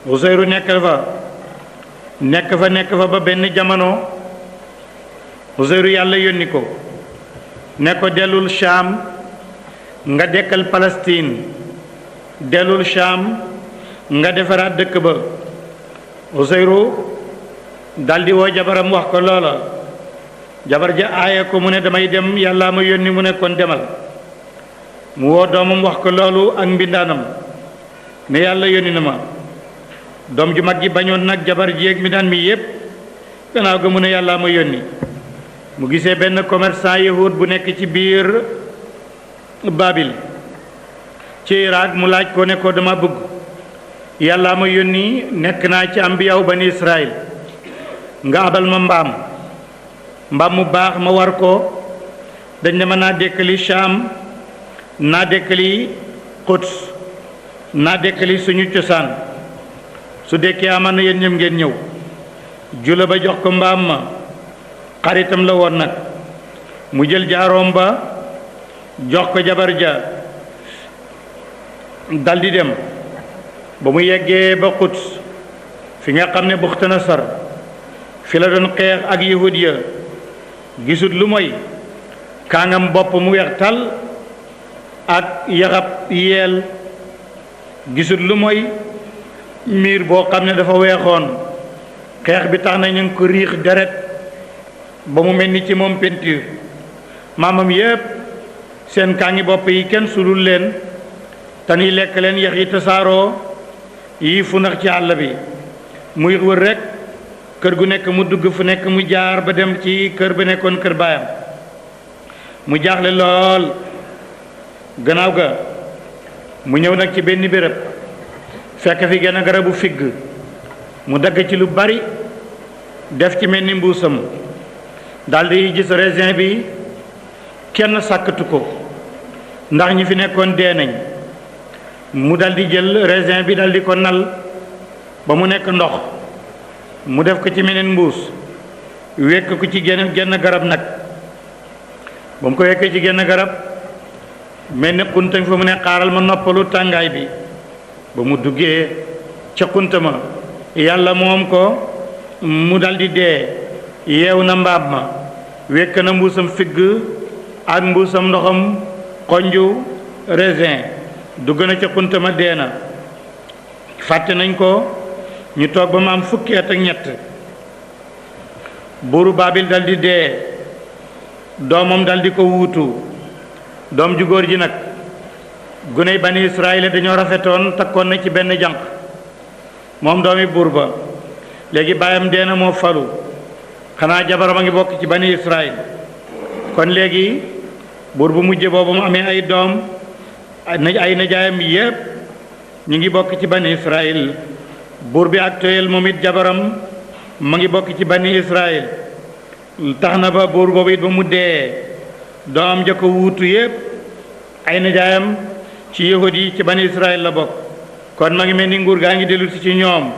Useyru nekk fa ba benn jamono Useyru yàlla yónni ko ne ko dellul Shaam nga dekkal Palestine, dellul Shaam nga defaraat dëkk ba. Useyru daldi woo jabaram wax ko loola, jabar ja aaye ko mu ne damay dem, yàlla ma yónni mu ne kon demal. mu woo doomam wax ko loolu ak mbindaanam ne yàlla yónni na ma. doom ju mag ji bañoon nag jabar ji ak mbindaan mi yépp, gannaaw ga mu ne yàlla ma yónni. mu gisee benn commerçant yahud bu nekk ci biir Babil ci Irak, mu laaj ko ne ko dama bëgg, yàlla ma yónni, nekk naa ci ambiyaaw bani Israël, nga abal ma mbaam mu baax ma war ko. dañ ne ma naa dekkali Shaam, naa dekkali Quds, naa dekkali suñu cosaan. su dekkee aman na yéen ñëm ngeen ñëw. jula ba jox ko mbaam ma, xaritam la woon nag. mu jël jaaroom ba jox ko jabar ja, daldi dem. ba mu yeggee ba Quds fi nga xam ne Buxtanasar fi la doon xeex ak yahud ya, gisut lu mooy kaangam bopp mu weex tal ak yaxab yeel, gisut lu mooy miir boo xam ne dafa weexoon. xeex bi tax na ñu ngi ko riix deret ba mu mel ni ci moom peinture. maamam yépp seen kaangi bopp yi kenn sulul leen, tan yi lekk leen, yax yi tasaaroo, yi fu nax ci àll bi. muy wër rekk kër gu nekk mu dugg, fu nekk mu jaar ba dem ci kër ba nekkoon kër baayam. mu jaaxle lool. gannaaw ga mu ñëw nag ci benn béréb, fekk fi genn garabu figg, mu dagg ci lu bari def ci mel ni mbuusam. daldi gis raisin bi kenn sàkkatu ko ndax ñi fi nekkoon dee nañ. mu daldi jël raisin bi daldi ko nal ba mu nekk ndox, mu def ko ci meneen mbuus, wekk ko ci genn garab nag. ba mu ko wekkee ci genn garab mel ni xuntañ fa mu ne xaaral ma noppalu tàngaay bi. ba mu duggee ca xunta ma, yàlla moom ko, mu daldi dee. yeew na mbaam ma, wekk na mbuusam figg ak mbuusam ndoxam xonju raisin, dugg na ca xunta ma, dee na. fàtte nañ ko. ñu toog ba mu am fukki at ak ñett, buuru Baabil daldi dee, doomam daldi ko wuutu. doom ju góor ji nag, guney bani Israël dañoo rafetoon, takkoon na ci benn jànq, moom doomi buur ba. léegi baayam dee na, moo falu. xanaa jabaram a ngi bokk ci bani Israël. kon léegi buur bu mujj boobu mu amee ay doom, ay najaayam yépp ñu ngi bokk ci bani Israël. buur bi actuel moom it jabaram mu ngi bokk ci bani Israël. tax na ba buur boobu it ba mu dee, doom ja ko wuutu yépp ay najaayam ci yahud yi ci bani Israël la bokk. kon ma ngi mel ni nguur gaa ngi dellu si ci ñoom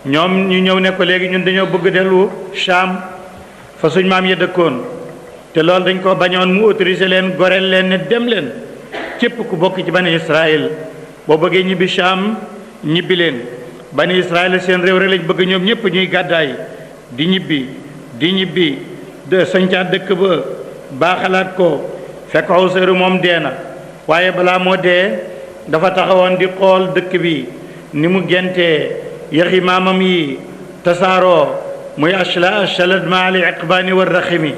ñu ñëw ne ko léegi ñun dañoo bëgg dellu Shaam fa suñ maam ya dëkkoon. te loolu dañ ko bañoon, mu autorisé leen, goreel leen, ne dem leen. képp ku bokk ci bani Israël boo bëggee ñibbi Shaam ñibbi leen. bani Israël seen réew rek lañ bëgg ñoom ñëpp ñuy gàddaay di ñibbi de sañcaat dëkk ba, baaxalaat ko. fekk Useyru moom dee na, waaye balaa moo dee dafa taxawoon di xool dëkk bi ni mu gentee, yaxi maamam yi tasaaroo, muy ashalat maali iqbaani war raximi,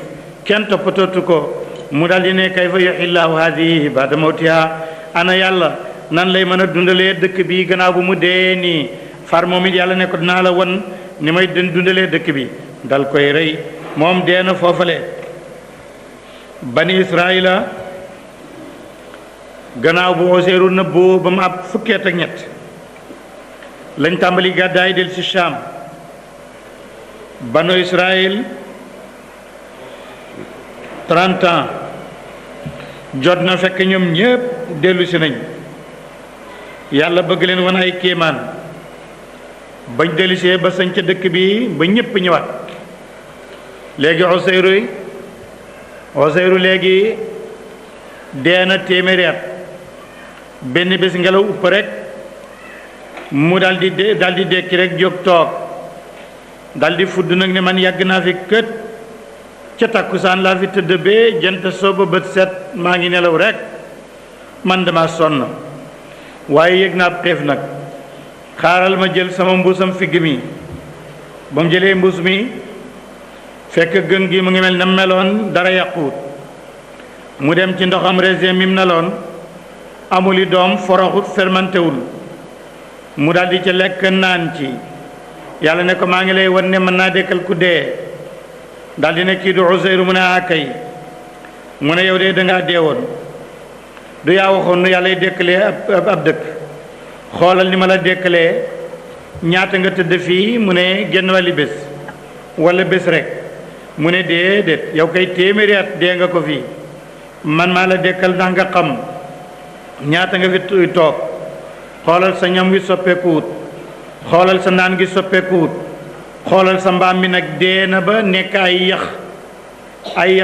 kenn toppatootu ko. mu daldi ne kayfa yuhyi llaahu haadihi ba'da mawtihaa, ana yàlla nan lay mën a dundalee dëkk bi gannaaw bu mu dee nii. far moom it yàlla ne ko dinaa la won ni may dundalee dëkk bi, dal koy rey. moom dee na foofale. bani Israayila gannaaw bu Useyru nëbboo ba mu ab fukki at ak ñett lañ tàmbali gàddaay del ci Shaam. banu Israël 30 ans jot na fekk ñoom ñépp dellu si nañ. yàlla bëgg leen wan ay kéemaan. bañ dellusee ba sañ ca dëkk bi ba ñépp ñëwaat. léegi Useyru léegi dee na téeméeri at. benn bés ngelaw upp rek mu daldi dekki rek jóg toog daldi fudd nag ne man yàgg naa fi kët ca takkusaan laa fi tëdd bee jant sooba bët set maa ngi nelaw rek man dama sonn waaye yëg naa xiif nag xaaral ma jël sama mbuusam figg mi ba mu jëlee mbuus mi fekk gën gi mu ngi mel na meloon dara yàquut mu dem ci ndoxam raisin mi mu neloon amuli doom foroxut fermentewul mu daldi ca lekk naan ci yàlla ne ko maa ngi lay wan ne mën naa dekkal ku dee daldi ne kii du Uzayru mu ne akay mu ne yow de dangaa deewoon du yaa waxoon nu yàllay dekkalee ab dëkk xoolal ni ma la dekkalee ñaata nga tëdd fii mu ne genn wàlli bés walla bés rek mu ne déedéet yow kay téeméeri at dee nga ko fii man maa la dekkal ndax nga xam ñaata nga fi toog xoolal sa ñam wi soppeekuwut xoolal sa naan gi soppeekuwut xoolal sa mbaam mi nag dee na ba nekk ay yax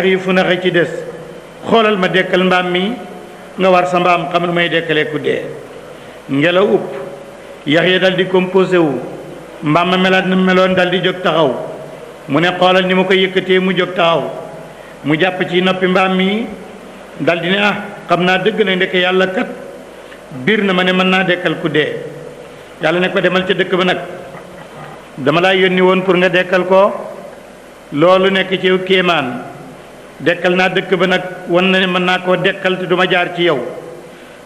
yu fu naxe ci des xoolal ma dekkal mbaam mi nga war sa mbaam xam lu may dekkalee ku dee ngelaw upp yax yi dal di composé wu mbaam ma melaat na meloon dal di jóg taxaw mu ne xoolal ni ma ko yëkkatee mu jóg taxaw mu jàpp ci noppi mbaam mi dal di ne xam naa dëgg na ndeke yàlla kat biir na ma ne mën naa dekkal ku dee yàlla ne ko demal ca dëkk ba nag dama laa yónni woon pour nga dekkal ko loolu nekk ci kéemaan dekkal naa dëkk ba nag wan na ne mën naa koo dekkal te duma jaar ci yow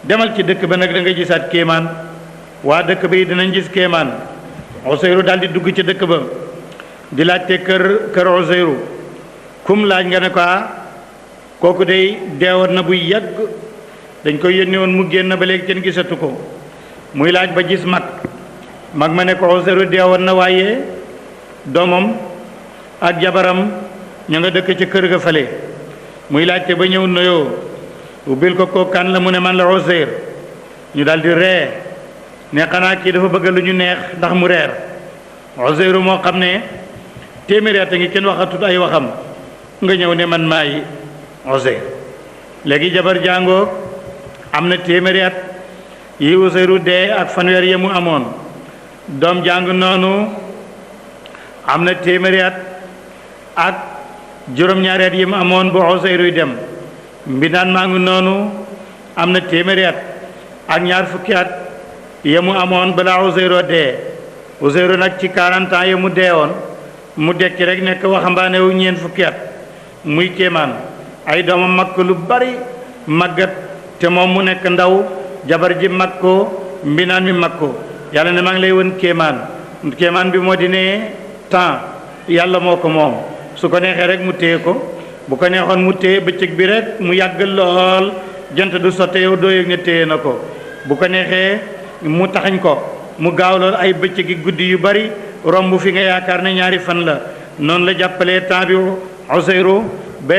demal ci dëkk ba nag da nga gisaat kéemaan waa dëkk ba yi dinañ gis kéemaan Uzayru daal di dugg ci dëkk ba di laajte kër Uzayru kum laaj nga ne ko kooku day deewoon na buy yàgg dañ koy yónni woon mu génn ba léegi kenn gisatu ko muy laaj ba gis mag ma ne ko Uzayru deewoon na waaye doomam ak jabaram ña nga dëkk ci kër ga fale muy laajte ba ñëw nuyoo ubbil ko kan la mu ne man la Uzayr ñu daldi ree ne xanaa kii dafa bëgg lu ñu neex ndax mu reer Uzayru moo xam ne téeméeri at a ngi kenn waxatut ay waxam nga ñëw ne man maay Uzayr léegi jabar jàngoo am na téeméeri at yi Uzayru dee ak fanweer ya mu amoon doom jàng noonu am na téeméeri at ak juróom-ñaari at yi mu amoon bu Uzayru dem mbindaan maa ngi noonu am na téeméeri at ak ñaar fukki at ya mu amoon balaa Uzayru dee Uzayru nag ci 40 ans ya mu deewoon mu dekki rek nekk waxambaane wu ñeent fukki at muy kéemaan ay doomam mag ko lu bari màggat te moom mu nekk ndaw jabar ji mag ko mbindaan mi mag ko yàlla ne maa ngi lay won kéemaan bi moo di ne temps yàlla moo ko moom su ko neexee rek mu téye ko bu ko neexoon mu téye bëccëg bi rek mu yàgg lool jant du sotte yow doo yëg ne téye na ko bu ko neexee mu taxañ ko mu gaaw lool ay bëccëgi guddi yu bari romb fi nga yaakaar ne ñaari fan la noonu la jàppalee temps bi Uzayru ba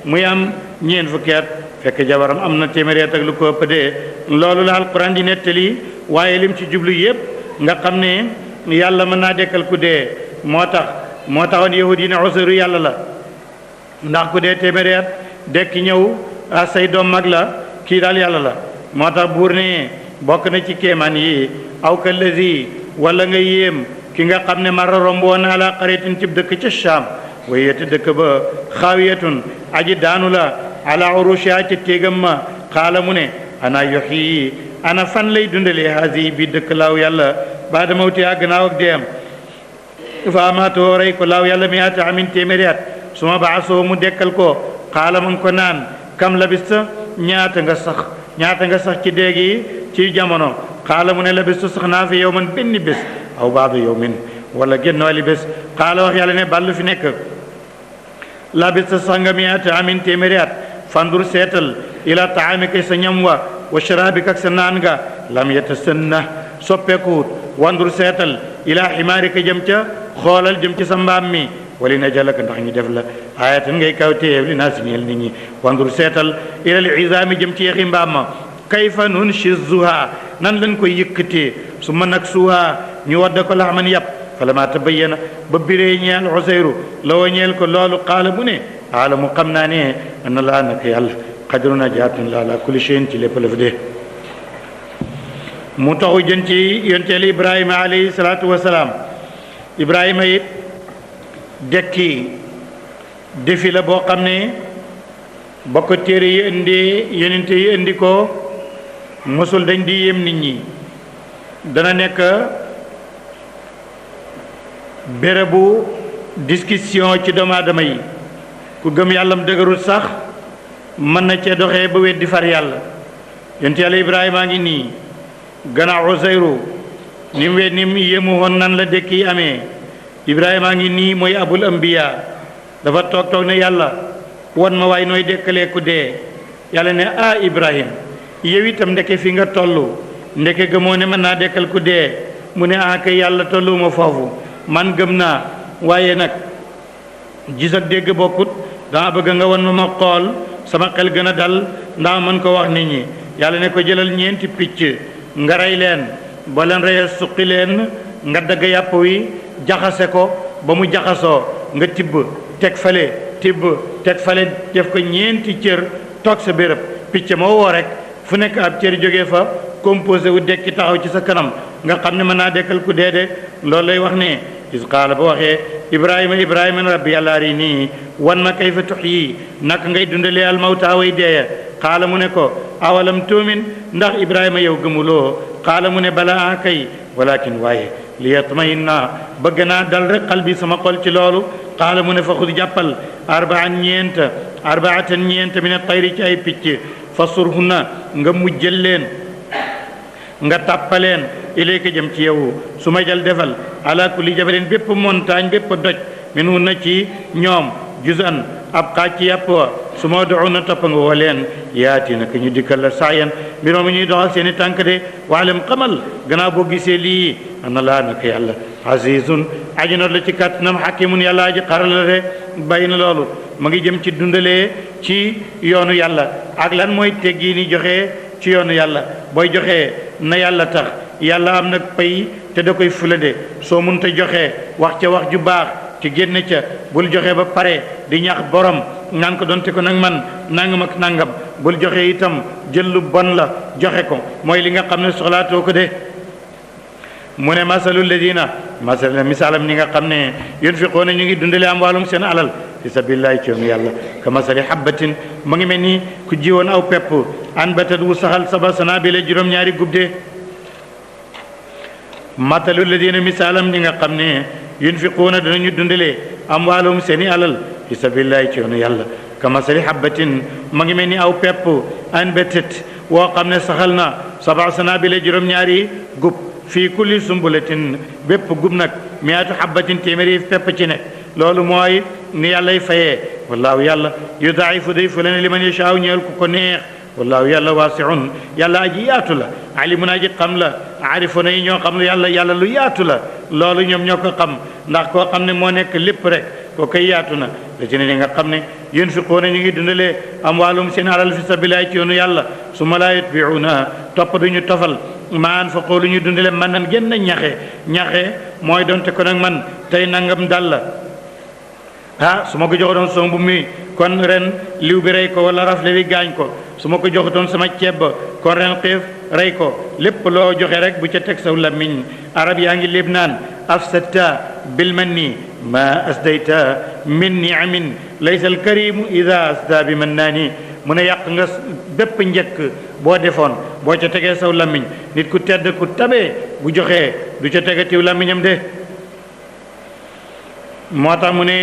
muy am ñeent fukki at fekk jabaram am na téeméeri at ak lu ko ëpp dee loolu la alquran di nettali waaye lim ci jublu yépp nga xam ne yàlla mën naa dekkal ku dee moo taxoon yahud yi ne Uzayru yàlla la ndax ku dee téeméeri at dekki ñëw say doom mag la kii daal yàlla la moo tax buur ne bokk na ci kéemaan yi aw kallazi wala nga yéem ki nga xam ne marra romb woon ala qaryatin cib dëkk ca Shaam wayete dëkk ba xaawiyatun aji daanu la ala urushiha ca téegam ma xaala mu ne ana yuhyi ana fan lay dundalee haasi bi dëkk laaw yàlla baada mawtiha gannaaw ak deem fa amaatoo rey ko laaw yàlla mi'ata amin téeméeri at suma baasoo mu dekkal ko xaala mu ngi ko naan kam labista ñaata nga sax ci déegi ci jamono xaala mu ne labistu sax naa fi yow man benn bés aw baadu yawmin wala génn wàlli bés xaala wax yàlla ne ballu fi nekk labista sax nga mi'ata amin téeméeri at fandur seetal ila taamika sa ñam wa sharaabika ak sa naan nga lam yatasanna soppeekuwut wandur seetal ila ximaarika jëm ca xoolal jëm ci sa mbaam mi wali na jalaka ndax ñu def la ayatan ngay kaw téyeef li naa si ñeel nit ñi wandur seetal ilal izaami jëm ci yaxi mbaam ma kayfa nunshizuha nan lañ koy yëkkatee su ma nag suha ñu wadda ko laxman yàpp falama tabayyana ba biree ñeel Uzayru loo ñeel ko loolu qaala mu ne aalamu xam naa ne ana laa naka yàlla qadiruna jaatun la ala kulli shay'in ci lépp la fi dee mu taxu jën ci yonteel Ibrahima alayhi salaatu wasalaam. Ibrahima it dekki defi la boo xam ne ba ko téere yi indi yonente yi indi ko mosul dañ di yéem nit ñi. dana nekk bérébu discussion ci doomu aadama yi. ku gëm yàllam dëgërul sax mën na cee doxee ba weddi far yàlla. yonent yàlla Ibrahima ngi nii gannaaw Uzayru ni mu yéemu woon nan la dëkk yi amee. Ibrahima ngi nii mooy abul ambiya dafa toog ne yàlla won ma waay nooy dekkalee ku dee. yàlla ne Ibrahim yow itam ndeke fi nga toll ndeke gëmoo ne mën naa dekkal ku dee. mu ne kay yàlla tolluwuma foofu man gëm naa waaye nag gis ak dégg bokkut. dama bëgg nga won ma xool sama xel gën a dal ndax mën ko wax nit ñi. yàlla ne ko jëlal ñeenti picc nga rey leen ba leen reyee suqi leen nga dagg yàpp wi jaxase ko ba mu jaxasoo nga tibb teg fale tibb teg fale def ko ñeenti cër toog sa béréb. picc moo woo rek fu nekk ab cër jógee fa composé wu dekki taxaw ci sa kanam nga xam ne mën naa dekkal ku dee de. loolu lay wax ne is qaala ba waxee Ibrahima rabbi yàlla arinii wan ma kayfa tuxyi naka ngay dundalee almawta way deeya. qaala mu ne ko awalam tuumin ndax Ibrahima yow gëmuloo. qaala mu ne bala kay walakin waaye li yatmainna bëgg naa dal rek qalbi sama xol ci loolu. qaala mu ne fa xud jàppal arbaatan ñeent min at-tayri ci ay picc fasurhunna nga mujjal leen nga tàppaleen ilayka jëm ci yow su ma jël defal ala kulli jabalin bépp montagne bépp doj minhunna ci ñoom juz'an ab xaaj ci yàpp wa su ma doxu na topp nga woo leen yaati naka ñu dikkal la saayan mbiroo mi ñuy doxal seeni tànk de waalam xamal gannaaw boo gisee lii ana laa naka yàlla azizun aji not la ci kàttanam hakimun yàlla aji xaral la de. bàyyi na loolu ma ngi jëm ci dundalee ci yoonu yàlla ak lan mooy teggi ni joxe ci yoonu yàlla. booy joxe na yàlla tax yàlla am nag pay te da koy fulade. soo munta joxe wax ca wax ju baax ci génn ca bul joxe ba pare di ñax borom naan ko donte ko nag man nangam ak nangam. bul joxe itam jël lu bon la joxe ko mooy li nga xam ne soxlaatoo ko de. mu ne masalul ladina misaalam ñi nga xam ne yunfiquuna ñu ngi dundale amwaalum seen alal fi sabilillahi ci yoonu yàlla ka masali habbatin mu ngi mel ni ku jiwoon aw pepp anbatat wu saxal saba sanabila juróom-ñaari gubde. masalul ladina misaalam ñi nga xam ne yunfiquuna danañu dundale amwaalum seeni alal fi sabilillahi ci yoonu yàlla ka masali habbatin mu ngi mel ni aw pepp anbatat woo xam ne saxal na saba sanabila juróom-ñaari gub fii kulli sumbulatin bépp gub nag miatu habbatin téeméeri pepp ci nekk. loolu mooy ni yàllay fayee. wallaahu yàlla yudaa'ifu day fu leen liman yashaa'u ñeel ku ko neex. wallaahu yàlla waasi'un yàlla aji yaatu la. alimun aji xam la. aarifuna yi ñoo xam ne yàlla lu yaatu la. loolu ñoom ñoo ko xam ndax koo xam ne moo nekk lépp rek koo koy yaatu na. la ci ne nga xam ne yunfiquuna ñu ngi dundalee amwaalum seen alal fi sabilillahi ci yoonu yàlla summa laa yutbi'uuna topp duñu tofal maan fa xoolu ñu dundale man nan genn ñaxe mooy donte ko nag man tey nangam dal la su ma ko joxoon sama mbubb mi kon ren liw bi rey ko wala rafle bi gaañ ko su ma ko joxutoon sama ceeb ba kon ren xiif rey ko lépp loo joxe rek bu ca teg saw làmmiñ. arab yaa ngi léeb naan afsata bil manni ma asdayta min niamin laysa al karimu ida asda bi mannaani. mu ne yàq nga bépp njëkk boo defoon boo ca tegee saw làmmiñ. nit ku tedd ku tabee bu joxee du ca tege tiw làmmiñam de. moo tax mu ne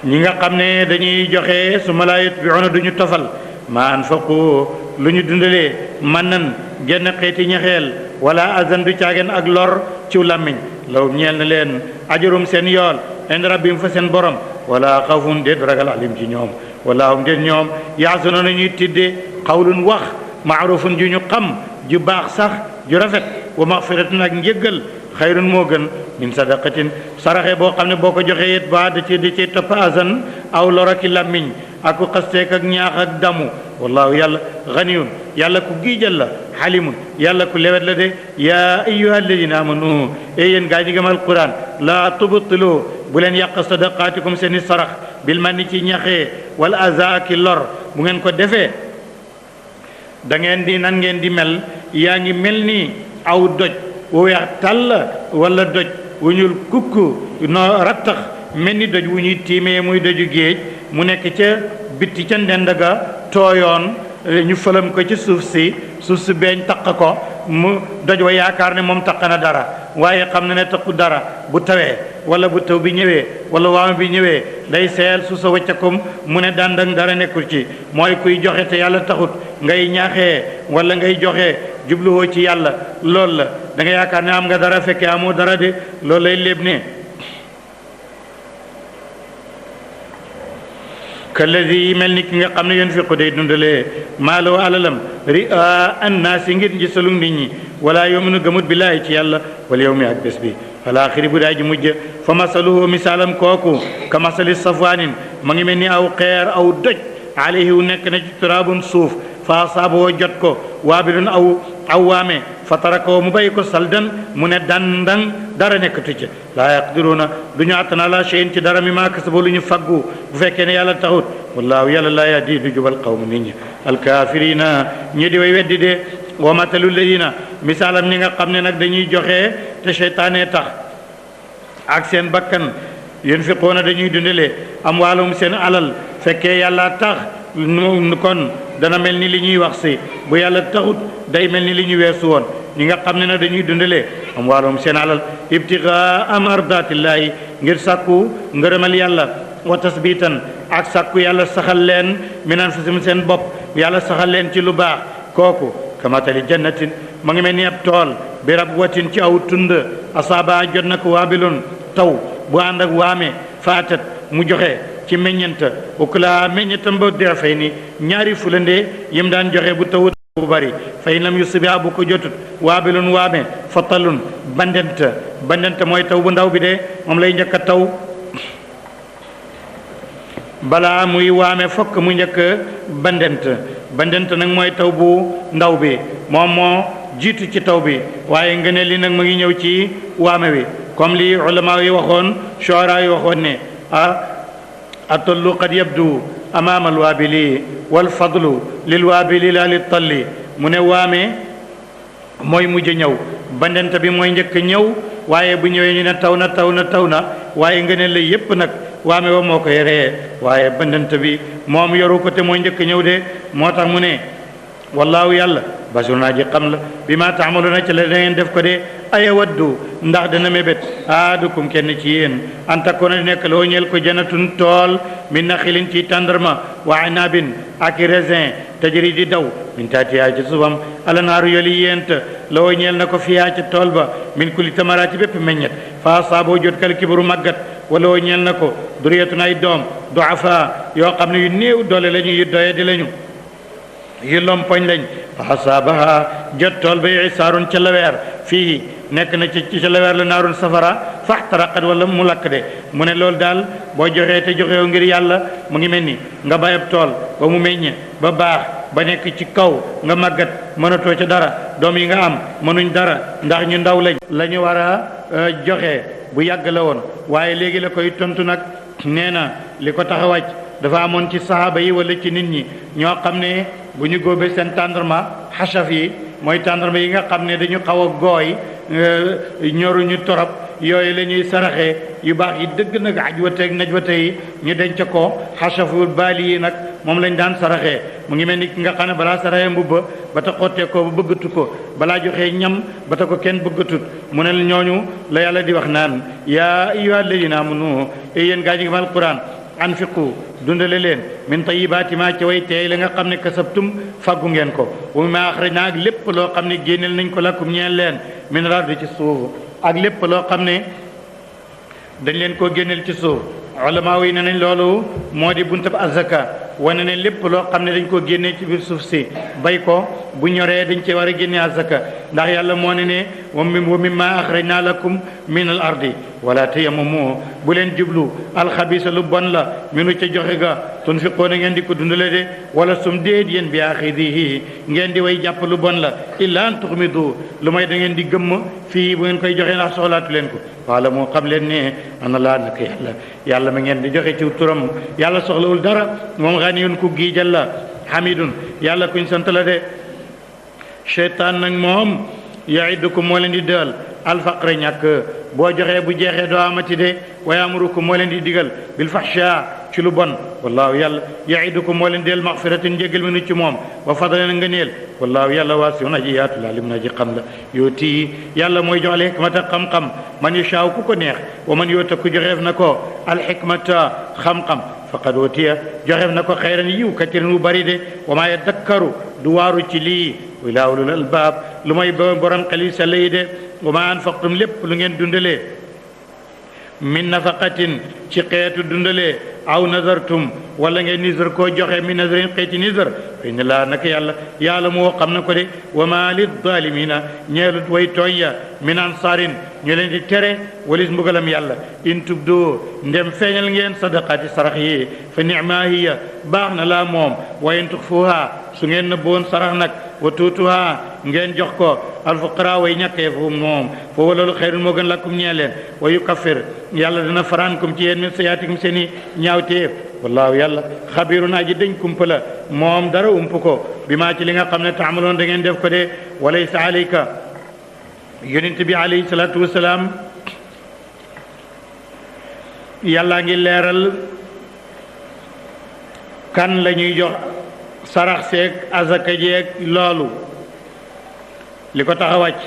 ñi nga xam ne dañuy joxe su ma laa yutbi'uuna duñu tofal ma anfaqu lu ñu dundalee man nan genn xeeti ñaxeel wala azan du caageen ak lor ciw làmmiñ law ñeel na leen ajurum seen yool inda rabbihim fa seen borom wala xawfun déet ragal alim ci ñoom wala hum déet ñoom yaxzanuna ñuy tidde xawlun wax maarufun ju ñu xam ju baax sax ju rafet wa maxfiratun ak njëggal xayrun moo gën min sadaqatin saraxe boo xam ne boo ko joxee it ba da ci topp azan aw loraki làmmiñ ak ku xasteek ak ñaax ak damu wallahu yàlla ganiyun yàlla ku giijal la xalimun yàlla ku lewet la de yaa ayyuha alladina amanu e yéen gaa ñi gëm alquran laa tubtilu bu leen yàq sadaqaatikum seeni sarax bil manni ci ñaxee wala aza ki lor bu ngeen ko defee da ngeen di nan ngeen di mel yaa ngi mel ni aw doj wu weex tàll wala doj wu ñuul kukk no rattax mel ni doj wu ñuy tiimee muy doju géej mu nekk ca bitti ca ndend ga tooyoon ñu fëlam ko ci suuf si beeñ taq ko mu doj wa yaakaar ne moom taq na dara waaye xam na ne taqu dara bu tawee wala bu taw bi ñëwee wala waama bi ñëwee day seel suuf sa waccakum mu ne dandang dara nekkul ci mooy kuy joxe te yàlla taxut ngay ñaaxee wala ngay joxe jubluwoo ci yàlla loolu la da nga yaakaar ne am nga dara fekkee amoo dara de loolu lay léeb ne kalladi mel ni ki nga xam ne yunfiqu day dundalee maaloo alalam ria annaasi ngir gisalu nit ñi wala yuminu gëmut billaahi ci yàlla wal yawmi ak bés bi falaaxiri bu daay ji mujj fa masaluhu misaalam kooku ka masali safwaanin ma ngi mel ni aw xeer aw doj alayhi wu nekk na ci turaabun suuf fa asaaboo jot ko waabilun aw waame fa tarakoo mu bàyyi ko saldan mu ne dandang dara nekkatu ci laa yaqdiruuna du ñu àttan ala shay'in ci dara mi maa kasabu lu ñu faggu bu fekkee ne yàlla taxut wallaahu yàlla laa yahdi du jubal qawmu nit ñi alkaafiriina ñi di way weddi de wa matalu ladina misaalam ñi nga xam ne nag dañuy joxe te seytaane tax ak seen bakkan yunfiquuna dañuy dundalee amwaalum seen alal fekkee yàlla tax kon dana mel ni li ñuy wax si bu yàlla taxut day mel ni li ñu weesu woon ñi nga xam ne nag dañuy dundalee amwaalum seen alal ibtigaa mardaatillaahi ngir sàkku ngërëmal yàlla wa tasbitan ak sàkku yàlla saxal leen min anfusihim seen bopp yàlla saxal leen ci lu baax kooku kamatali jannatin ma ngi mel ni ab tool bi rabwatin ci aw tund asaaba jot na ko waabilun taw bu ànd ak waame faatat mu joxe ci meññanta ukula meññatam ba dira fay ni ñaari fulande yim daan joxe bu tawut bu bari fay lam yusiba bu ko jotut waabilun waame fatalun bandenta mooy taw bu ndaw bi de moom lay njëkk a taw balaa muy waame fokk mu njëkk bandent nag mooy taw bu ndaw bi moom moo jiitu ci taw bi waaye ngëneel li nag mu ngi ñëw ci waame wi comme li ulama yi waxoon shuara yi waxoon ne atollu qad yabdu amaama alwaabili walfadlu lilwaabili la li talli mu ne waame mooy mujj ñëw bandent bi mooy njëkk ñëw waaye bu ñëwee ñu ne taw na waaye ngëneel la yépp nag waame wa moo koy ree waaye bandent bi moom yoru ko te mooy njëkk ñëw de moo tax mu ne wallaahu yàlla basir naa ji xam la bi ma taamaluuna ci la da ngeen def ko de aya waddu ndax dana mébét aadukum kenn ci yéen an takkoona di nekk loo ñeel ko janatun tool min naxilin ci tàndarma wa inabin ak raisin tajri di daw min taatiyaa ci subam alanaaru yoli yent loo ñeel na ko fiyaa ci tool ba min kulli tamaraati bépp meññet fa saaboo jot kal kibaru màggat wala woo ñeel na ko duriyatun ay doom duafa yoo xam ne yu néew doole lañu yu doye di lañu yu lompoñ lañ fa asaabaha jot tool ba isaarun ca laweer fii nekk na ci ca laweer la naarun safara faxtaraqat wala mu lakk de mu ne loolu daal boo joxee te joxewu ngir yàlla mu ngi mel ni nga bayab tool ba mu meññ ba baax ba nekk ci kaw nga màggat mënatoo ca dara doom yi nga am mënuñ dara ndax ñu ndaw lañ la ñu war a joxe bu yàgg la woon waaye léegi la koy tontu nag nee na li ko tax a wàcc dafa amoon ci sahaaba yi wala ci nit ñi ñoo xam ne bu ñu góobee seen tàndarma xasaf yi mooy tàndarma yi nga xam ne dañu xaw a gooy ñoruñu torop yooyu la ñuy saraxee yu baax yi dëgg nag ajwateeg najwate yi ñu denc ko xasaful baali yi nag moom lañ daan saraxee mu ngi mel ni ki nga xam ne balaa saraxee mbubba ba ta xottee ko ba bëggatu ko balaa joxee ñam ba ta ko kenn bëggatut mu ne ñooñu la yàlla di wax naan yaa ayyuha alladina amanu yéen gaa ñi ngi mal quran anfiqu dundale leen min tayibaati ma ci way teey la nga xam ne kasabtum faggu ngeen ko wa mimma axrajna ak lépp loo xam ne génneel nañ ko lakum ñeel leen min ardi ci suuf ak lépp loo xam ne dañ leen koo génneel ci suuf ulama yi ne nañ loolu moo di buntab azaka wane ne lépp loo xam ne dañ koo génnee ci biir suuf si bay ko bu ñoree dañ cee war a génne azaka ndax yàlla moo ne wa mimma axrajna lakum min al ardi wala tayammamu bu leen jublu alxabisa lu bon la minu ca joxe ga tunfiqoona ngeen di ko dundale de wala sum déet yéen bi axidihi ngeen di way jàpp lu bon la illa an tuxmidu lu may da ngeen di gëmm fii bu ngeen koy joxe ndax soxlaatu leen ko wala moo xam leen ne ana laa nak yàlla ma ngeen di joxe ci turam yàlla soxlawul dara moom ganiyun ku giijal la hamidun yàlla kuñ sant la de seytaan nag moom yaidukum moo leen di dël alfaqra ñàkk boo joxee bu jeexee doo amati de wa yaamurukum moo leen di digal bil fahsha ci lu bon wallaahu yàlla yaidukum moo leen del maxfiratin njéggal mi nu ci moom wa fadlan nga neel wallaahu yàlla waasiun aji yaatu la lim na ji xam la yooti yàlla mooy jox al hikmata xam-xam man yashaaw ku ko neex wa man yoota ku joxeef na ko al hikmata xam-xam faqad ootiya joxeef na ko xayran yiw katiran wu bari de wa maa yadakkaru du waaru ci lii illaa ulul albaab lu may borom xel yi sell yi de wa maa anfaqtum lépp lu ngeen dundalee min nafaqatin ci xeetu dundalee aw nazartum wala ngeen nisar koo joxe min nazarin xeeti nisar fa inna laa naka yàlla moo xam na ko de wa maa liddalimina ñeelut way tooñ ya min ansaarin ñu leen di tere walis mbugalam yàlla in tubdu ndem feeñal ngeen sadaqaati sarax yi fa nicmaa hiya baax na laa moom wa in tuxfuha su ngeen nëbboon sarax nag wa tuutuha ngeen jox ko alfuqara way ñàkkee fu moom foofu loolu xayrun moo gën lakkum ñee leen wa yukaffir yàlla dana faraankum ci yéen min sayaatikum seeni ñaawteef wallaahu yàlla xabirun aji dañ kumpa la moom dara ump ko bi maa ci li nga xam ne taamaloon da ngeen def ko de walaysa alayka yonent bi alayhi salaatu wasalaam yàlla ngi leeral kan la ñuy jox sarax seeg azaka jeeg loolu li ko tax a wàcc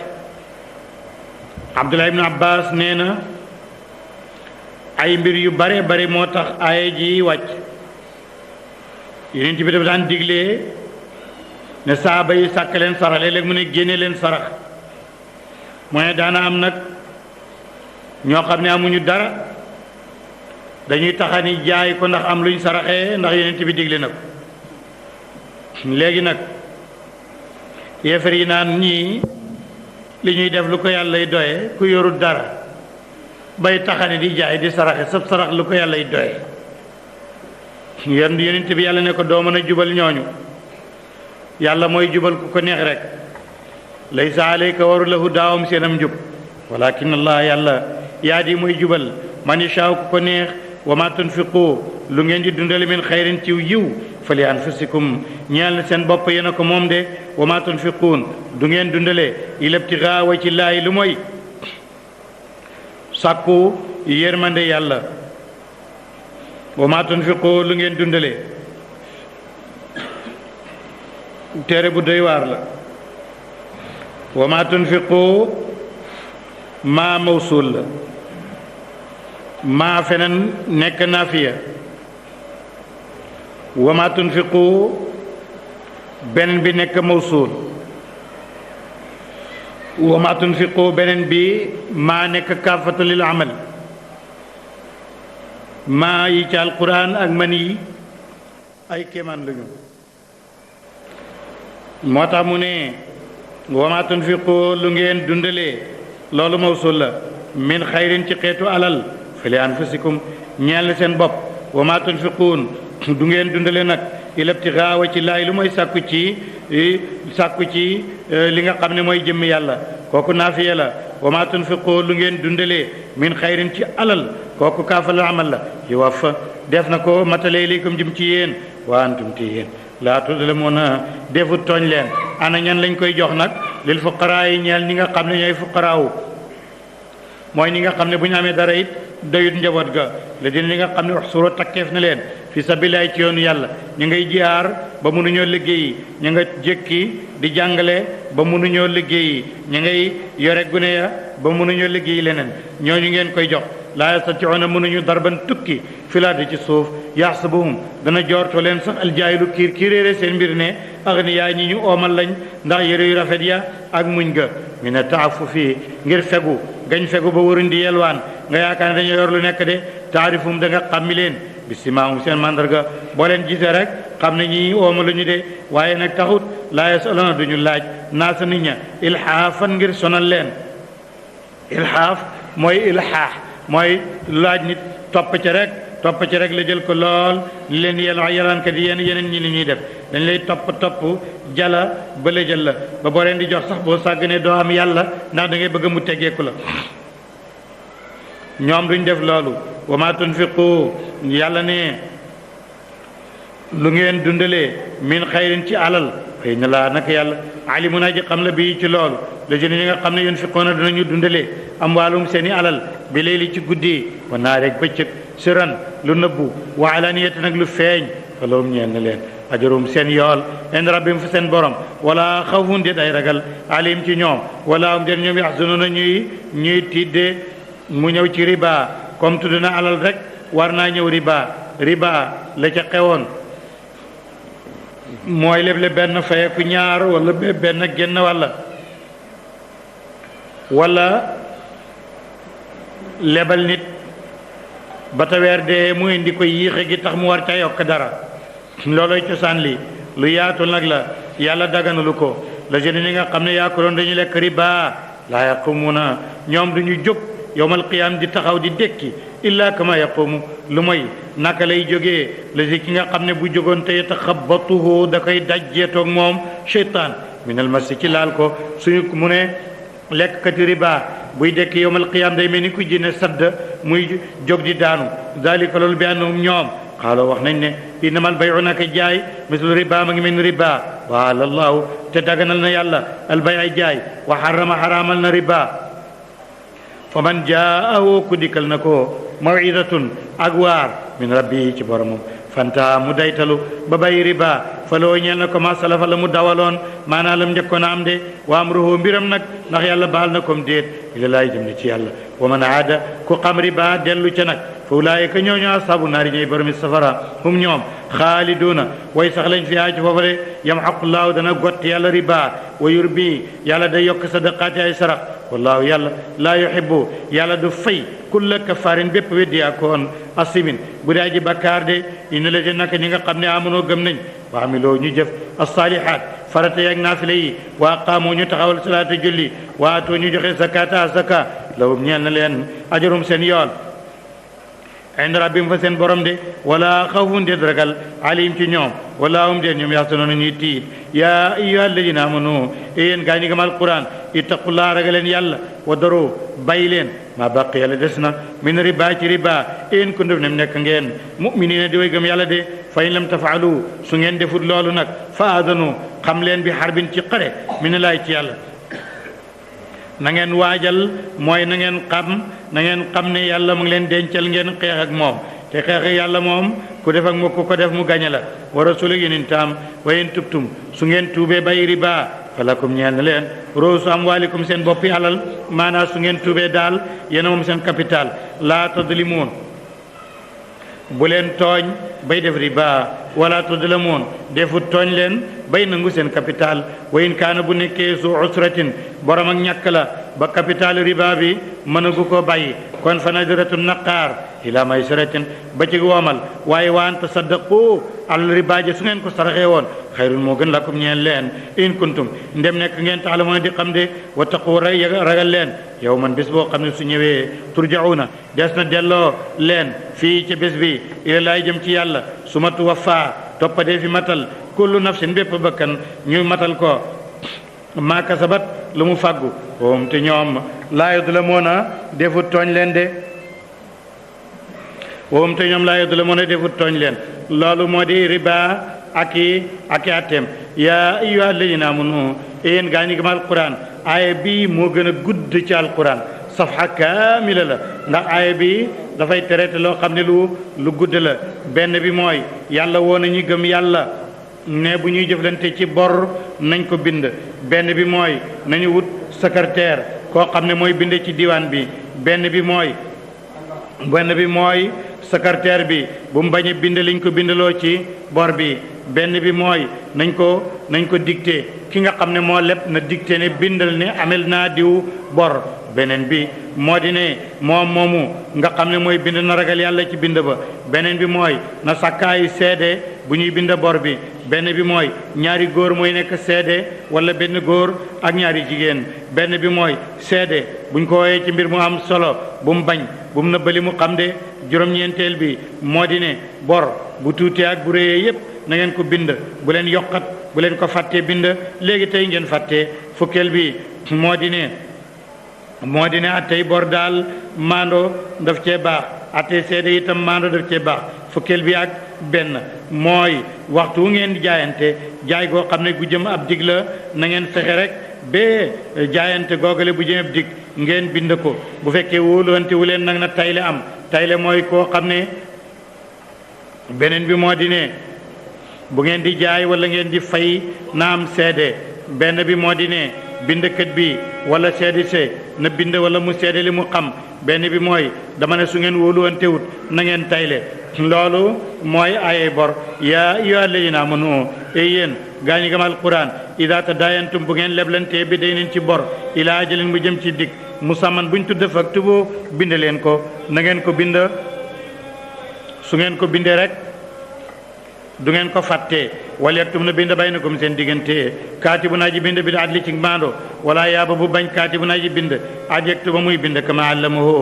Abdullah ibn Abbas nee na ay mbir yu bare bare moo tax aaya ji wàcc yonent bi dafa daan diglee ne saaba yi sàkk leen sarax léeg-léeg mu ne génne leen sarax mu ne daana am nag ñoo xam ne amuñu dara dañuy taxani jaay ko ndax am luñ saraxee ndax yonent bi digle na ko léegi nag yéefar yi naan ñii li ñuy def lu ko yàllay doye ku yorul dara bay taxani di jaay di saraxe sab sarax lu ko yàllay doye yonent bi yàlla ne ko doo mën a jubal ñooñu yàlla mooy jubal ku ko neex rek laysa alayka waru lahu daawam seenam njub walakin allah yàlla yaa di mooy jubal man yashaa ku ko neex wa ma tunfiqu lu ngeen di dundale min xayrin ciw yiw fa li anfusikum ñeel na seen bopp yéen a ko moom de wa ma tunfiquun du ngeen dundale ila ibtigaa wa ci laayi lu mooy sàkku yërmande yàlla wa ma tunfiqu lu ngeen dundale téere bu doy waar la wa ma tunfiqu maa mawsul la maa feneen nekk naafiya wa ma tunfiqu beneen bi nekk mawsul wa ma tunfiqu beneen bi maa nekk kaafatu lil amal maa yi ci alquran ak man yi ay kéemaan lañu moo tax mu ne wa ma tunfiqu lu ngeen dundalee loolu mawsul la min xayrin ci xeetu alal fa li anfusikum ñeel na seen bopp wa ma tunfiquun du ngeen dundale nag ila ibtigaa wa ci laay lu mooy sàkku ci li nga xam ne mooy jëmmi yàlla kooku naafiya la wa ma tunfiqu lu ngeen dundalee min xayrin ci alal kooku kaafal amal la yuwaffa def na ko matale ilaykum jëm ci yéen wa antum te yéen laa tudlamuuna defut tooñ leen ana ñan lañ koy jox nag lil fuqaraa yi ñeel ñi nga xam ne ñooy fuqaraawu mooy ñi nga xam ne bu ñu amee dara it doyut njaboot ga la dina ñi nga xam ne wax suro takkeef na leen fi sabilillah ci yoonu yàlla ñu ngay jihaar ba mënuñoo liggéeyi ñu nga jékki di jàngale ba mënuñoo liggéeyi ñu ngay yore gune ya ba mënuñoo liggéeyi leneen ñooñu ngeen koy jox laa yastati'uuna mënuñu darban tukki filaati ci suuf yaxsabuhum dana joortoo leen sax aljaahilu kiir réere seen mbir ne agniyaa ñi ñu oomal lañ ndax yére yu rafet ya ak muñ ga mina taafufi ngir fegu gañ fegu ba waruñ di yelwaan nga yaakaar ne dañoo yor lu nekk de taarifum da nga xàmmi leen bisimaahum seen mandarga boo leen gisee rek xam ne ñi ooma lu ñu de waaye nag taxut laa yasaluna duñu laaj naasa nit ña ilhaafan ngir sonal leen ilhaaf mooy ilhaax mooy laaj nit topp ci rek la jël ko lool li leen yelankat yi yeneen ñi li ñuy def dañ lay topp jala ba la jël la ba boo leen di jox sax boo sàgganee doo am yàlla ndax da ngay bëgg mu teggeeku la ñoom duñ def loolu wa ma tunfiqu yàlla ne lu ngeen dundalee min xayrin ci alal inna laa naka yàlla alimun aji xam la bii ci loolu la jëne ñi nga xam ne yunfiquuna danañu dundalee amwaalum seeni alal bi layli ci guddi wa naari ak bëccëg siran lu nëbbu wa alaniyatan nag lu feeñ fa lahum ñeel na leen ajarum seen yool ind rabbim fa seen borom wala xawfun déet ay ragal alim ci ñoom wala hum déet ñoom yaxzanuna ñuy tiddee mu ñëw ci riba comme tudd na alal rek war naa ñëw riba la ca xewoon mooy leble benn fayeku ñaar wala benn génn wala lebal nit ba taweer dee mu indi ko yéexe gi tax mu war ca yokk dara looloy cosaan li lu yaatu nag la yàlla daganulu ko la jëne ñi nga xam ne yaakuloon dañu lekk riba laa yaqumuna ñoom duñu jóg yowmal qiyaam di taxaw di dekki illa kama yaqumu lu mooy naka lay jógee la si ki nga xam ne bu jógoon te yataxabatuhu da koy dajjeetoog moom cheytaan minal masi ci laal ko suñu mu ne lekkati riba buy dekki yowmal qiyaam day mel ni ku jinne sadd muy jóg di daanu dalika loolu bi annahum ñoom xaaloo wax nañ ne innamal bayu naka jaay mislu riba ma ngi mel ni riba wa alallahu te daganal na yàlla al bay ay jaay wa xaraamal na riba fa man jaahu ku dikkal na ko mawidatun ak waar min rabbi ci boromam fanta mu daytalu ba bàyyi riba fa loo ñeel na ko ma salafa la mu dawaloon maanaa lam njëkkoon a am de wa amruhu mbiram nag ndax yàlla baal na kom déet ila laay jëm ne ci yàlla wa man aada ku xam riba dellu ca nag fa ulaayika ñooñu ashabu naari ñooy boromi safara hum ñoom xaaliduuna way sax lañ fi ci foofu de yamxaqullahu dana gott yàlla riba wa yurbi yàlla day yokk sadaqaati ay sarax wallahu yàlla laa yuhibbu yàlla du fay kulla kafaarin bépp weddi akoon asimin bu dee aji bakkaar de inna la naka ñi nga xam ne amunoo gëm nañ wa amiloo ñu jëf as-saalihaat farata yaak naafila yi wa aqaamoo ñu taxawal salaata julli wa atoo ñu joxe zakata zaka lahum ñeel na leen ajarum seen yool inda rabbim fa seen borom de wala xawfun déet ragal alim ci ñoom wala hum déet ñoom yaxsanoona ñuy tiit yaa ayyuha alladina amanu yéen gaa ñi gëm alquran ittaqullaa ragaleen yàlla wa daru bàyyi leen maa baqi yàlla des na min riba ci riba in kuntum nem nekk ngeen muminina di way gëm yàlla de fa in lam tafaalu su ngeen defut loolu nag fa adanu xam leen bi xarbin ci xare min laay ci yàlla na ngeen waajal mooy na ngeen xam ne yàlla mu ngi leen dencal ngeen xeex ak moom te xeex ak yàlla moom ku def ak mu ku ko def mu gañe la wa rasulu yéen taam wa in tubtum su ngeen tuubee bàyyi riba falakum ñeel na leen ruusu amwaalikum seen boppi alal maanaam su ngeen tuubee daal yéen moom seen capital laa tadlimuun bu leen tooñ bay def riba wala tudlamuun defut tooñ leen bay nangu seen capital wa in kaana bu nekkee su usratin borom ak ñàkk la ba capital riba bi mënagu ko bàyyi kon fa nadiratu naqaar ila maysaratin ba ci woomal waaye wa an tasaddaqu al riba ja su ngeen ko saraxee woon xayrun moo gën lakum ñeen leen in kuntum ndem nekk ngeen taalamoon di xam de wattaqu ragal leen yow man bés boo xam ne su ñëwee turjauna des na delloo leen fii ci bés bi ila laay jëm ci yàlla su ma tuwaffa toppadee fi matal kullu nafsin bépp bakkan ñu matal ko maa kasabat lu mu fàggu woom te ñoom laa yudlamuuna defut tooñ leen de woom te ñoom laa yudlamuuna defut tooñ leen loolu moo di riba ak i atteem yaa ayyuha alladina amanu yéen gaa ñi gëm alquran aaya bi moo gën a gudd ci alquran safha kaamila la ndax aaya bi dafay traité loo xam ne lu gudd la benn bi mooy yàlla woo na ñi gëm yàlla ne bu ñuy jëflante ci bor nañ ko bind benn bi mooy nañu wut secrétaire koo xam ne mooy bind ci diwaan bi benn bi mooy secrétaire bi bu mu bañ a bind liñ ko bindaloo ci bor bi benn bi mooy nañ ko dicté ki nga xam ne moo lépp na dicté ne bindal ne amel naa diw bor beneen bi moo di ne moom moomu nga xam ne mooy bind na ragal yàlla ci bind ba beneen bi mooy na sàkkaayu seede bu ñuy bind bor bi benn bi mooy ñaari góor mooy nekk seede wala benn góor ak ñaari jigéen benn bi mooy seede buñ ko woowee ci mbir mu am solo bu mu bañ bu mu nëbbali mu xam de juróom-ñeenteel bi moo di ne bor bu tuutee ak bu réyee yépp na ngeen ko bind bu leen yokkat bu leen ko fàttee bind léegi tey ngeen fàttee fukkeel bi moo di ne attey bor daal maando daf cee baax attey seede itam maando daf cee baax fukkeel bi ak benn mooy waxtu wu ngeen di jaayante jaay goo xam ne gu jëm ab dig la na ngeen fexe rek ba jaayante googale bu jëm ab dig ngeen bind ko bu fekkee wóoluwante wu leen nag na tayle am tayle mooy koo xam ne beneen bi moo di ne bu ngeen di jaay wala ngeen di fay na am seede benn bi moo di ne bindkat bi wala seede se na bind wala mu seede li mu xam benn bi mooy dama ne su ngeen wóoluwantewut na ngeen tayle loolu mooy ay bor yaa ayyuhaa allaziina aamanu yéen gaa ñi gëm alquran idaa tadaayantum bu ngeen leblantee bi day neen ci bor ilaa ajalin mu jëm ci dig musamman buñ tudd faktubu bind leen ko na ngeen ko bind su ngeen ko bindee rek du ngeen ko fàttee wala yaktum na bind baynakum seen diggante kaatibu naa ji bind bi adli ci maando wala yaaba bu bañ kaatibu naa ji bind ad yaktuba muy bind kama allamahu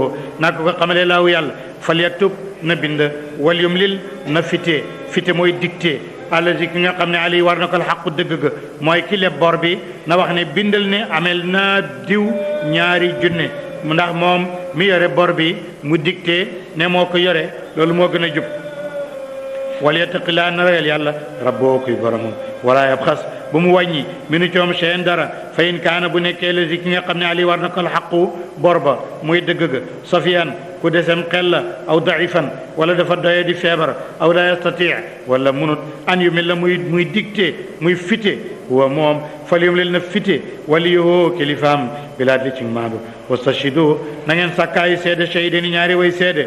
naa ko xamalee laahu yàlla fal yaktub na bind wal yumlil na fite mooy dicté allazi ki nga xam ne ali war na ko xaqu dëgg ga mooy ki leb bor bi na wax ne bindal ne amel naa diw ñaari junne ndax moom mi yore bor bi mu dicté ne moo ko yore loolu moo gën a jub wala yattaqillaa na ragal yàlla rabboo kuy boromam wala yabxas bu mu wàññi minu coom seen dara fa in kaana bu nekkee lazi ki nga xam ne ali war na ko xaqu bor ba muy dëgg ga safiyan ku desem xel la aw daifan wala dafa doye di feebar aw la yastati wala munut an yu mel la muy dicté muy fite wa moom falyum lil na fite wali yohoo kilifaam bilaat li ci maandu wastashidu na ngeen sàkkaayi seede shahidayni ñaari way seede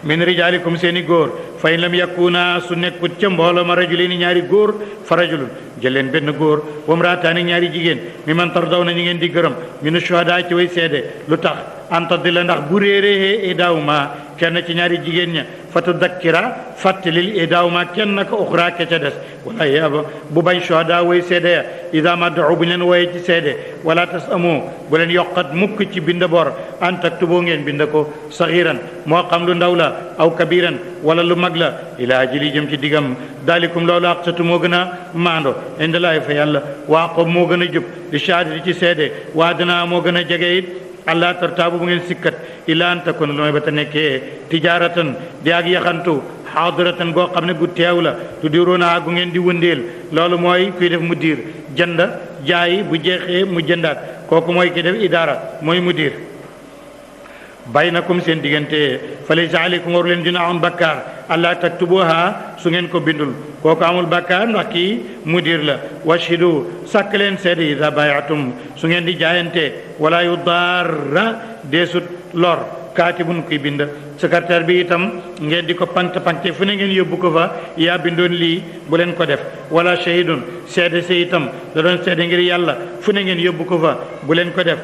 min rijaalikum seeni góor fa in lam yakuna su nekkut ca mbooloo ma rajulayni ñaari góor fa rajulun jël leen benn góor wa mraataani ñaari jigéen mi man tardaw na ñi ngeen di gërëm minu shuhadaa ci way seede lu tax antadi la ndax bu réeree idaawuma kenn ci ñaari jigéen ña fatu dakkira fàttalil idaawuma kenn ka uxra ke ca des wala yaba bu bañ shuhadaa way seede ya ida ma da'u bu leen wooye ci seede wala tas amoo bu leen yokkat mukk ci bind bor an taktuboo ngeen bind ko saxiran moo xam lu ndaw la aw kabiran wala lu mag la ila ajili jëm ci digam dalikum loolu aqsatu moo gën a maando indalaay fa yàlla waa ko moo gën a jub di shahadati ci seede waa dana moo gën a jege it allah tartaabu bu ngeen sikkat illa an takun lu may ba ta nekkee tijaaratan di ak yaxantu xaadiratan goo xam ne gu teew la tu diroona gu ngeen di wëndeel loolu mooy kuy def mu diir jënd jaay bu jeexee mu jëndaat kooku mooy ki def idaara mooy mu diir baynakum seen diggante fa laysa aleykum waru leen junaahun bakkaar allah taktubuha su ngeen ko bindul kooku amul bakkaar ndax kii mudir la washhidu sàkk leen seede ida bayatum su ngeen di jaayante wala yudarra deesut lor kaatibun kuy bind secrétaire bi itam ngeen di ko pancte fu ne ngeen yóbbu ko fa yaa bindoon lii bu leen ko def wala shahidun seede si itam da doon seede ngir yàlla fu ne ngeen yóbbu ko fa bu leen ko def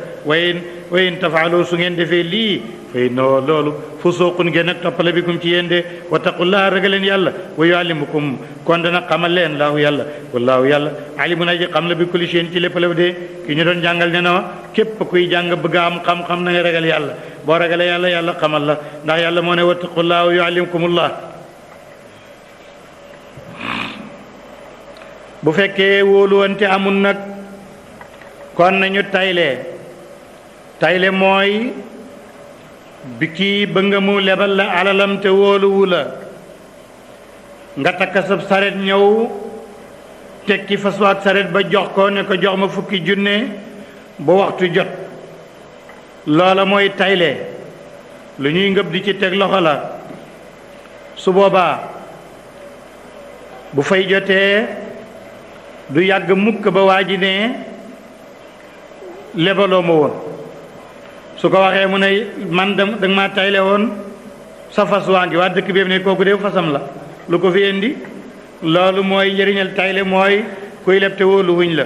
wayin tafaalu su ngeen defee lii fay no loolu fusuuqun ngeen ak toppale bikum ci yéen de wattaqullaha ragal leen yàlla wa yuallimukum kon dana xamal leen laahu yàlla wallaahu yàlla alimun aji xam la bi kulli shay'in ci lépp la de ki ñu doon jàngal ne na képp kuy jàng bëgg a am xam-xam na nga ragal yàlla boo ragalee yàlla yàlla xamal la ndax yàlla moo ne wattaqullaha wa yuallimukumullah bu fekkee wóoluwante amul nag kon nañu tayle mooy bi kii ba nga mu lebal la alalam te wóoluwu la nga takk sab saret ñëw tekki fas waat saret ba jox ko ne ko jox ma fukki junne ba waxtu jot loola mooy tayle lu ñuy ngëb di ci teg loxo la su boobaa bu fay jotee du yàgg mukk ba waa ji ne lebaloo ma woon su ko waxee mu ne man danga maa tayle woon sa fas waa ngi waa dëkk bi ne kooku de fasam la lu ko fi indi loolu mooy njëriñal tayle mooy kuy leb te wóolu wuñ la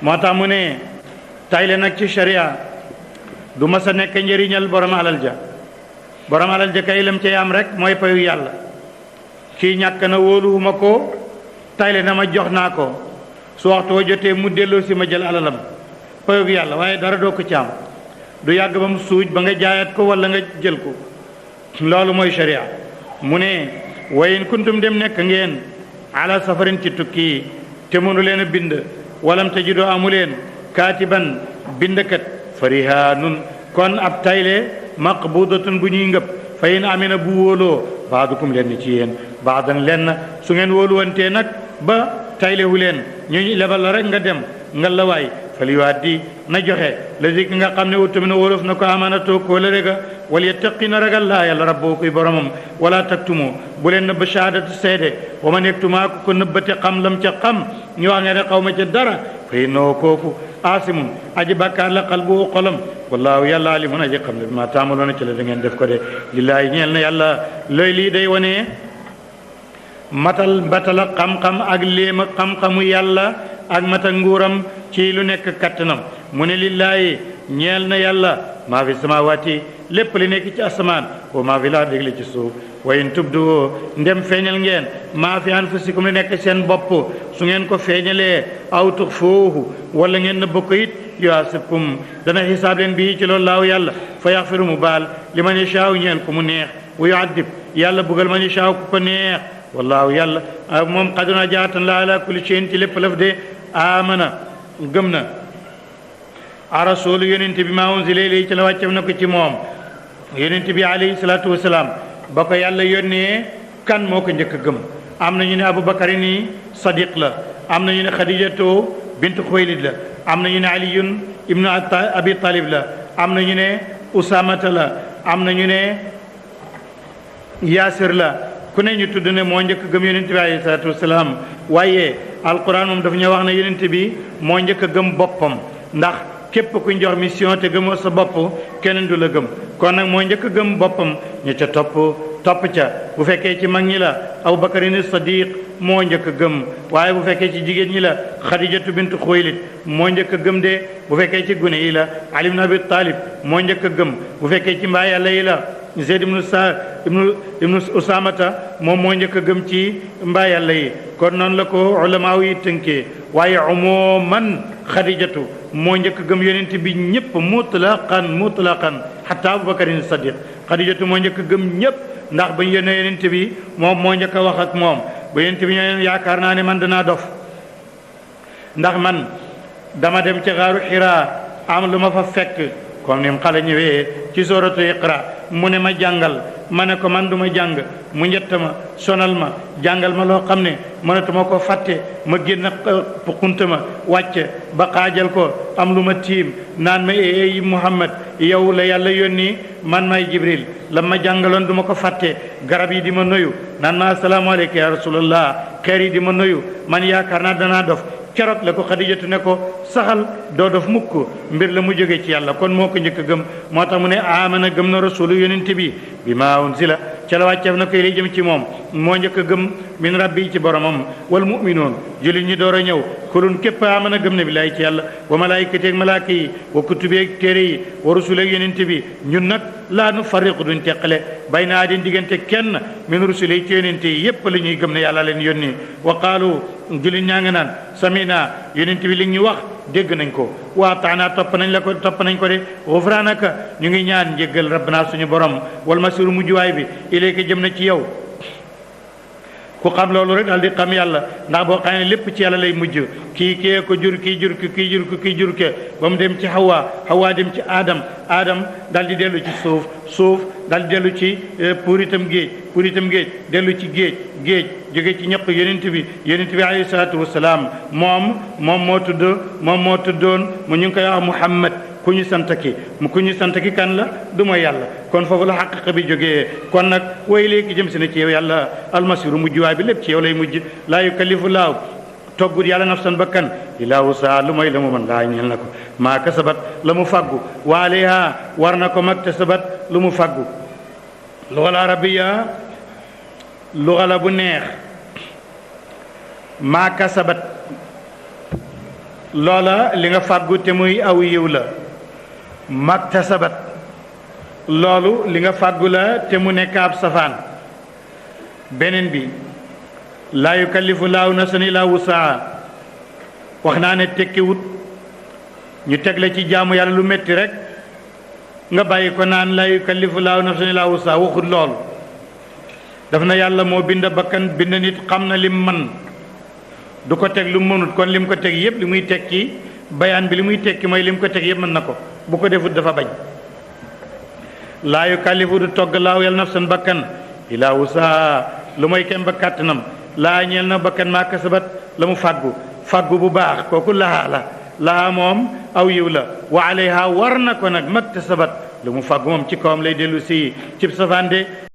moo tax mu ne tayle nag ci sharia du mas a nekk njëriñal borom alal ja kay lam cay am rek mooy payu yàlla kii ñàkk na wóoluwuma ko tayle na ma jox naa ko su waxtu wa jotee mu delloo si ma jël alalam payoog yàlla waaye dara doo ko ci am du yàgg ba mu suuj ba nga jaayat ko wala nga jël ko loolu mooy sharia mu ne wayin kuntum dem nekk ngeen ala safarin ci tukki te mënu leen a bind walam tajidoo amu leen kaatiban bindkat farihaanun kon ab tayle maqbudatun bu ñuy ngëb fa in amina bu wóoloo baadukum lenn ci yéen baadan lenn su ngeen wóoluwantee nag ba taylewu leen ñu lebal la rek nga dem nga la waay fal yuaddi na joxe la zik nga xam ne utamina wóolof na ko amanatoo koo la rega wal yattaqi na ragal laa yàlla rabboo kuy boromam wala taktumu bu leen nëbb shahadatu seede wa man yaktumaa ko nëbbate xam lam ca xam ñu wax nga ne xaw ma ca dara fay noo kooku aasimun aji bàkkaar la qalbu xolam wallaahu yàlla alimun aji xam ne bi ma taamaloona ci la da ngeen def ko de lillaahi ñeel na yàlla looy lii day wane matal batala xam-xam ak léema xam-xamu yàlla ak matal nguuram ci lu nekk kattanam mu ne lillaahi ñeel na yàlla maa fi samaawaati lépp li nekk ci asamaan wa maa fi laa dégli ci suuf wa in tubdu ndem feeñal ngeen maa fi anfusikum li nekk seen bopp su ngeen ko feeñalee aw tuxfuuhu wala ngeen nëbb ko it yuhaasibkum dana xisaab leen bii ci loolu laaw yàlla fa yaxfiru mu baal li man yashaaw ñeel ku mu neex wa yuaddib yàlla bugal man yashaaw ku ko neex wallaahu yàlla moom qaduna jaatan la ala kulli shay'in ci lépp laf de amana gëm na a rasulu yonent bi maa unzila ilayhi ci la wàcceef na ko ci moom yonent bi alayhi salaatu wasalaam ba ko yàlla yónnee kan moo ko njëkk a gëm am na ñu ne Abubakar ni Sadiq la am na ñu ne Xadijatu bintu Xuwaylid la am na ñu ne Aliyun ibnu Abi Talib la am na ñu ne Usamata la am na ñu ne Yaasir la ku ne ñu tudd ne moo njëkk gëm yonent bi alayhi salaatu wasalaam waaye alquran moom dafa ñu wax ne yonent bi moo njëkk a gëm boppam ndax képp ku jox mission te gëmoo sa bopp keneen du la gëm kon nag moo njëkk a gëm boppam ñu ca topp ca bu fekkee ci mag ñi la Abubakarin Sadiq moo njëkk a gëm waaye bu fekkee ci jigéen ñi la Xadijatu bintu Xuwaylid moo njëkk a gëm de bu fekkee ci gune yi la Ali ibn Abi Talib moo njëkk a gëm bu fekkee ci mbaa yàlla yi la Zayd ibnu Usamata moom moo njëkk a gëm ci mbaa yàlla yi kon noonu la ko ulamaaw yi tënkee waaye umuman Xadijatu moo njëkk a gëm yonent bi ñëpp mutlaqan xataa Abubakarin Sadiq Xadijatu moo njëkk a gëm ñëpp ndax ba ñu yónnee yonent bi moom moo njëkk a wax ak moom ba yonent bi ñoo yaakaar naa ne man danaa dof ndax man dama dem ci xaaru Xiraa am lu ma fa fekk comme ni mu xale ñëwee ci sooratu Iqra mu ne ma jàngal ma ne ko man du ma jàng mu njett ma sonal ma jàngal ma loo xam ne mënatuma ko fàtte ma génn xunt ma wàcc ba xaajal ko am lu ma tiim naan ma eey Muhammad yow la yàlla yónni man may Jibril la ma jàngaloon du ma ko fàtte garab yi di ma nuyu naan ma assalaamu alayka ya rasulallah xeer yi di ma nuyu man yaakaar naa danaa dof keroog la ko Xadijatu ne ko saxal doo dof mukk mbir la mu jóge ci yàlla kon moo ko njëkk a gëm moo tax mu ne amana gëm na rasulu yonent bi bi maa unzila ca la wàcceef na koy lay jëm ci moom moo njëkk a gëm min rabbi ci boromam wal mu'minoon jullit ñi door a ñëw kulun képp amana gëm na billaay ci yàlla wa malaayikati ak malaaka yi wa kutubi ak téere yi wa rusuli ak yonent bi ñun nag laa nu farriqu duñ teqale bayna adin diggante kenn min rusuli ci yonent yi yépp la ñuy gëm ne yàlla leen yónni wa qaalu jullit ñaa nga naan samina yonent bi li ñu wax dégg nañ ko waa taana topp nañ ko de xufraanaka ñu ngi ñaan njéggal rabbana suñu borom wal masiru mujjuwaay bi ilayka jëm na ci yow ku xam loolu rek daal di xam yàlla ndax boo xam ne lépp ci yàlla lay mujj kii ko jur kii jur ke ba mu dem ci Hawa dem ci Adam daal di dellu ci suuf daal di dellu ci puuritam géej dellu ci géej jóge ci ñaq yonent bi alayhi salaatu wasalaam moom moo tuddoon mu ñu ngi koy wax Muhammad ku ñu sant ki kan la du mooy yàlla kon foofu la xaqiqa bi jógee kon nag way léegi jëm si na ci yow yàlla almasiru mujjuwaay bi lépp ci yow lay mujj laa yukallifu laahu toggut yàlla nafsan bakkan illaa wusahaa lu mooy la mu mën laa ñeel na ko maa kasabat la mu faggu wa alayha war na ko maktasabat lu mu faggu lugal arabiya lugal bu neex maa kasabat loola li nga faggu te muy aw yiw la maktasabat loolu li nga fàggu la te mu nekk ab safaan beneen bi laa yukallifu laahu nafsan illaa wusaha wax naa ne tekkiwut ñu teg la ci jaamu yàlla lu metti rek nga bàyyi ko naan laa yukallifu laahu nafsan illaa wusaha waxut loolu daf na yàlla moo bind bakkan bind nit xam na lim man du ko teg lu mënut kon lim ko teg yépp li muy tekki bayaan bi li muy tekki mooy lim ko teg yépp mën na ko bu ko defut dafa bañ laa yukallifu du togg laahu yàlla nafsan bakkan ilaa wusaha lu mooy kem ba kàttanam laa ñeel na bakkan maa kasabat la mu fàggu bu baax kooku lahaa moom aw yiw la wa alayha war na ko nag maktasabat lu mu fàggu moom ci kawam lay dellu si cib safande